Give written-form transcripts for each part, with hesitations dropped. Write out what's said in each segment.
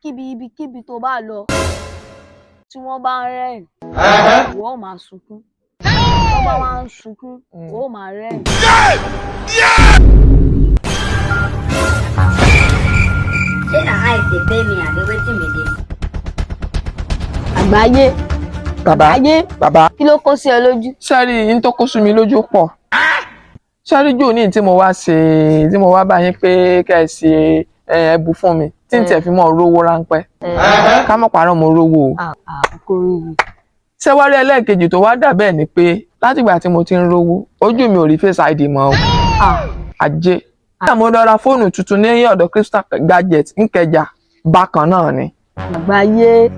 Ibikíbi, ibikíbi tó bá lọ, tí wọ́n bá ń rẹ́rìn, ìwọ ó máa sunkún. Tó bá wá ń sunkún, ó máa rẹ́rìn. Shey na eye dey pain me abi wetin be dis? Àgbáyé. Bàbá. Àgbáyé. Bàbá. Kí ló kó sí ẹ lójú? Sẹ́rí yín tó kó sú mi lójú pọ̀. Sẹ́rí jò ní tí mo wá ṣe, tí mo wá bá yín pé kẹ́ ẹ ṣe ẹbu fún mi tí n tiẹ̀ fi mọ́ rówó ráńpẹ́. Ká mọ̀ pàrọ̀, mo rówó o. Kò rí i. Ṣé wá rí ẹlẹ́ẹ̀kejì tó wá dà bẹ́ẹ̀ ni pé látìgbà tí mo ti ń rówó, ojú mi ò rí Face ID mọ́ o. Ajé. Nígbà mo lọ ra fóònù tuntun ní ọ̀dọ̀ Crystal Gadget n'Ìkẹjà, bákan náà ni. Àgbáyé,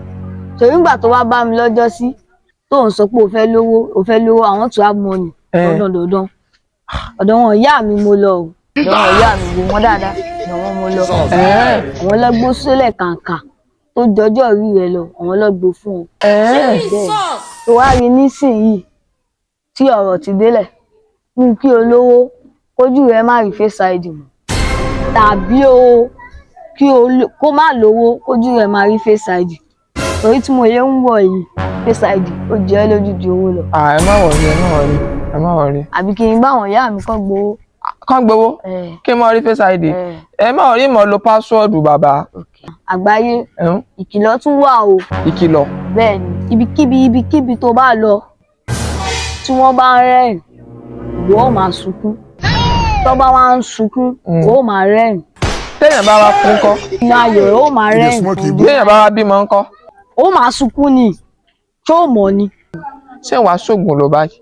torí nígbà tó wá bá mi lọ́jọ́ sí tó ń sọ pé o fẹ́ lówó, o fẹ́ lówó, àwọn tó have money. Dandan dandan, ọ̀dọ̀ wọn ìyá mi mo lọ o. Ọ̀dọ̀ wọn ìyá mi, wò wọ́n dáadáa, ọ̀dọ̀ wọn mo lọ. Àwọn lọ́gbó sílẹ̀ kàǹkà tó jọjọ́ rí rẹ lọ, àwọn lọ́gbó fún ọ. Bẹ́ẹ̀ tó wá rí nísìnyìí tí ọ̀rọ̀ ti délẹ̀, mú kí o lówó kójú rẹ má rí Face ID mọ́, tàbí o kí o kó má lówó kójú rẹ má rí Face ID, torí tí mo yẹ ń wọ̀ yìí, Face ID ó jẹ́ ẹ́ lójú ju owó lọ. Ẹ má worry, ẹ má worry, ẹ má worry. Àbí kí n bá àwọn ìyá mi kọ́ gbowó? Kán gbowó kí n mọ rí Face ID. Ẹ má worry, mo lo password, bàbá. Àgbáyé. Ẹ̀hún. Ìkìlọ̀ tún wà o. Ìkìlọ̀? Bẹ́ẹ̀ ni. Ibikíbi, ibikíbi tó bá lọ, tí wọ́n bá ń rẹ́rìn, ìwọ ó máa sunkún. Tó bá wá ń sunkún, ó máa rẹ́rìn. Téèyàn bá wá kú ńkọ́? Inú ayọ̀, ó máa rẹ́rìn smoke fún igbó. Téèyàn bá wá bímọ ńkọ́? Ó máa sunkún ni. Ṣó mọ̀ ni? Ṣé wàá ṣoògùn ló báyìí?